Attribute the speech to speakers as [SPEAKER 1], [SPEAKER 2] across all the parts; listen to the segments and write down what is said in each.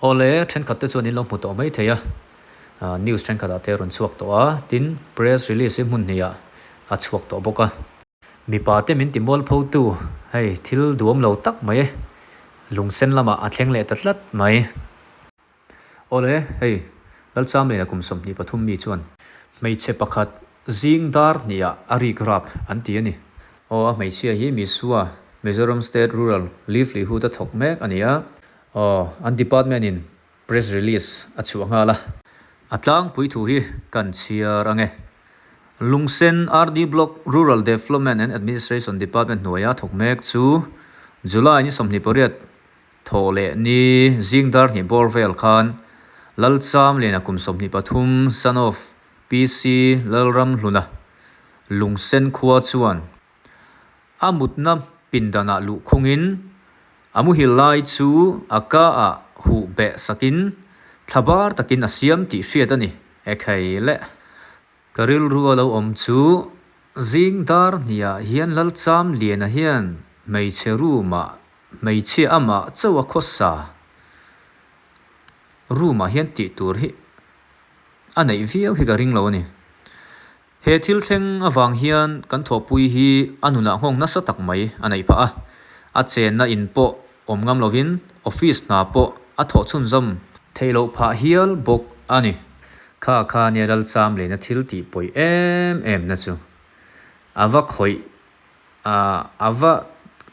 [SPEAKER 1] Awle, thenkhat te chuan in lo hmu tawh mai thei a, news thenkhat ah te a rawn chhuak tawh a, tin press release hi hmun hnih ah a chhuak tawh bawk a. Mipa te min ti mualpho tu, hei thil duam lo tak mai e, lungsen lamah a thleng leh ta tlat mai. Awle, hei Lalchamlena kum 23 mi chuan hmeichhe pakhat zing dar hnih ah a rik rap an ti a ni. Aw, a hmeichhia hi Misua, Mizoram State Rural Livelihood a thawk mek a ni a. Aw, an department in press release a chhuah nghal a. A tlangpui thu hi kan chhiar ang e. Lungsen RD Block Rural Development and Administration Department hnuaia thawk mek chu July ni 28 thawh leh ni zing dar hnih bawr vel khan Lalcham Liana kum 23 son of PC Lalramhluna Lungsen khua chuan A mutna pindanah luh khungin a muhil lai chu a ka ah huh beh sakin thlabar takin a siam tih hriat a ni. Ekhei le. Ka rilru a lo awm chu zing dar hniah hian Lalcham Liana hian hmeichhe room ah hmeichhia amah chauh a khawsa room ah hian tih tur hi a neih viau hi ka ring lo a ni. He thil thleng avang hian kan thawhpui hi a nunah nghawng nasa tak mai a neih phah a, a chenna in pawh awm ngam lovin office hna pawh a thawh chhunzawm theih loh phah hial bawk a ni. Kha kha nia Lalcham lehna thil tih pawi em em na chu a va khawih a, a va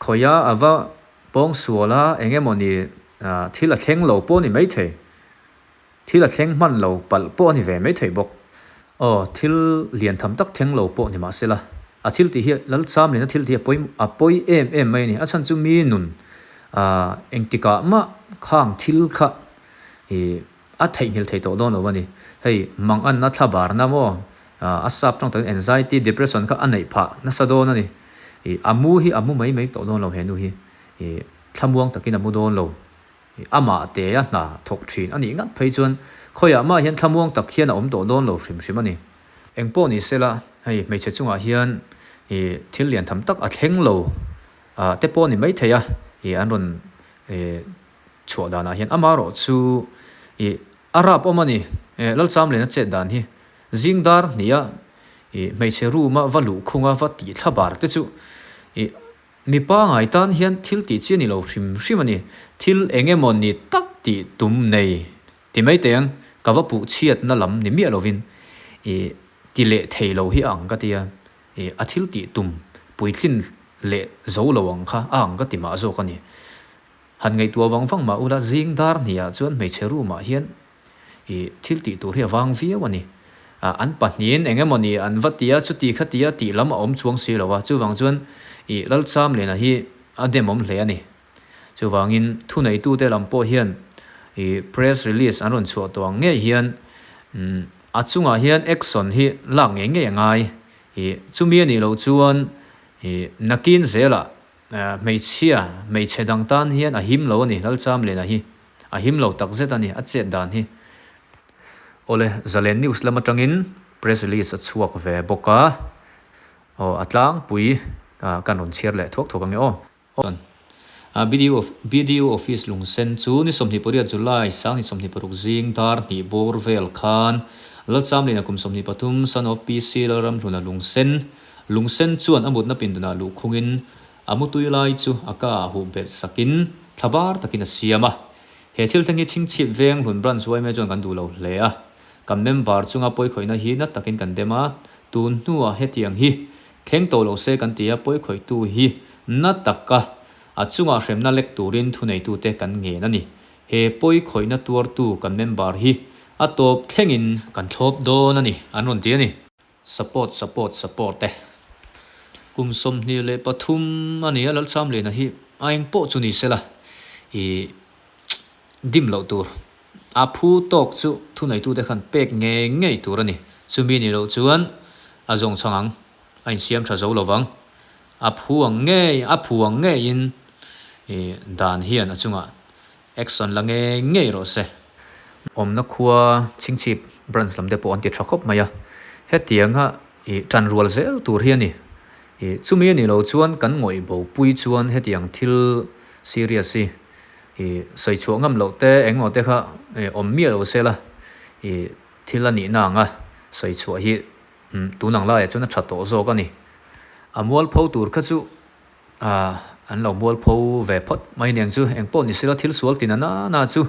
[SPEAKER 1] khawih a, a va pawng sual a, eng emaw ni thil a thleng lo pawh a ni maithei. Thil a thleng hman lo palh pawh a ni ve mai thei bawk. Aw, thil lian tham tak thleng lo pawh ni mah se la, a thil tih hi Lalcham lehna thil tih hi a pawi a pawi em em mai a ni. A chhan chu mi nun ah engtikah mah khang thil kha ih a theihnghilh thei tawh dawn lo a ni. Hei manganna thla barna maw a sap tawng takin anxiety, depression kha a neih phah nasa dawn a ni. Ih a mu hi a mu mai mai tawh dawn lo he nu hi ih thlamuang takin a mu dawn lo. Amah te a hna thawk thin a nih ngat phei chuan khawiah mah hian thlamuang tak hian a awm tawh dawn lo hrim hrim a ni. Eng pawh ni sela, hei hmeichhe chungah hian ih thil lian tham tak a thleng lo ah te pawh a ni maithei a, ih an rawn ih chhuah danah hian amaherawh chu ih a rap awm a ni. Lalchamlena chet dan hi zing dar hnih a ih hmeichhe room a va luh khung a va tih thla bar te chu ih Mi pangai tan hian thil tih chi a ni lo hrim hrim a ni. Thil eng emaw ni tak tih tum nei ti mai teh ang, ka va puh chhiatna lam ni miah lovin i ti leh thei lo hi a ang ka ti a, i a thil tih tum puitlin leh zo lo ang kha a ang ka ti mah zawk a ni. Han ngaihtuah vang vang mah ula zing dar hniah chuan hmeichhe room ah hian I thil tih tur hi a vang viau a ni. An pahnihin eng emaw ni an va ti a, chuti kha ti a tih lam a awm chuang si lo a, chuvang chuan i Lalchamlena hi a demawm hle a ni. Chuvangin thuneitute lam pawh hian i press release an rawn chhuah tawh ang ngei hian a chungah hian action hi lak ngei ngei a ngai. I chumi a nih loh chuan i nakin zelah hmeichhia, hmeichhe dang tan hian a him lo a ni Lalchamlena hi. A him lo tak zet a ni, a chet dan hi. Awle, Zalen News lam atangin press release a chhuak ve bawk a, aw a tlangpui kan rawn chhiar leh thuak thuak ange aw. Chuan BDO BDO office lungsen chu ni 28 July sang ni 26 zing dar hnih bawr vel khan Lalchamlina kum 23 son of PC Lalramhluna lungsen lungsen chuan a mutna pindanah luhkhungin A mutui lai chu a ka ah huh bet sakin thlabar takin a siam a. He thil thleng hi Chhingchhip veng hlun branch yma chuan kan duh lo hle a. Kan member chunga pawikhawihna hi na takin kan dem a, tun hnuah hetiang hi thleng tawh lo se kan ti a, pawikhawihtu hi na taka a chungah hremna lek turin thuneitute kan ngen a ni. He pawikhawihna tuartu kan member hi a tawp thlengin kan thlawp dawn a ni, an rawn ti a ni. Support support support e. Kum 23 a ni a Lalchamlena hi a eng pawh chu ni sela i dim loh tur. A phu tawk chu thuneitute khan pek ngei ngei tur a ni. Chumi ni loh chuan a zawng chhang ang, a insiam tha zo lovang. A phu ang ngei, a phu ang ngeiin i dan hian a chungah Action la ngei ngei rawh se. Awmna khua Chhingchhip branch lam te pawh an ti tha khawp mai a, hetianga ih tan rual zel tur hi a ni. Ih chumi a nih loh chuan kan ngawih bo pui chuan hetiang thil serious hi I sawi chhuah ngam loh te eng emaw te kha awm miah lo se la, i thil a nihna anga sawi chhuah hi tun ang laiah chuan a tha tawh zawk a ni. A mualpho tur kha chu an lo mualpho ve phawt mai aniang chu, eng pawh ni se la thil sual tin a nana chu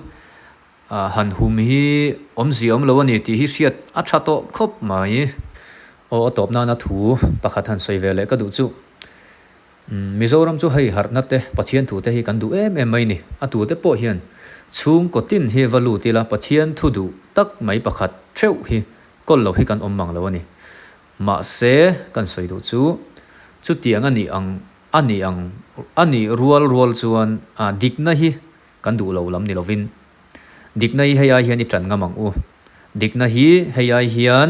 [SPEAKER 1] han hum hi awmzia awm lo a ni tih hi hriat a tha tawh khawp mai. Aw a tawp nana thu pakhat han sawi ve leh ka duh chu. Mizoram chu hei harhna te, Pathian thu te hi kan duh em em mai ni. A tute pawh hian chhungkaw tin hi va lut ila Pathian thu duh tak mai pakhat theuh hi kawl lo hi kan awm mang lo a ni. Mahse, kan sawi duh chu chutiang a nih ang a nih ang a nih rual rual chuan dikna hi kan duh lo lam ni lovin dikna hi hei ai hian i tan ngam ang u. Dikna hi hei ai hian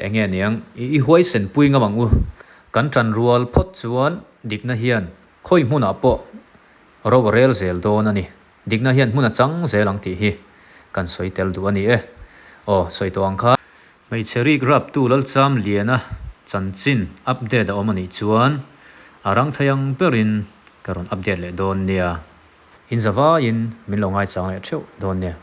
[SPEAKER 1] eng nge niang i huaisen pui ngam ang u. Kan tan rual phawt chuan dikna hian khawi hmunah pawh ro a rel zel dawn a ni. Dikna hian hmun a chang zel ang tih hi kan sawi tel duh a ni e. Aw, sawi tawh ang kha. Hmeichhe rik raptu Lalcham Liana chanchin update a awm a nih chuan a rang thei ang berin ka rawn update leh dawn nia. In zavaiin min lo ngaichang leh theuh dawn nia.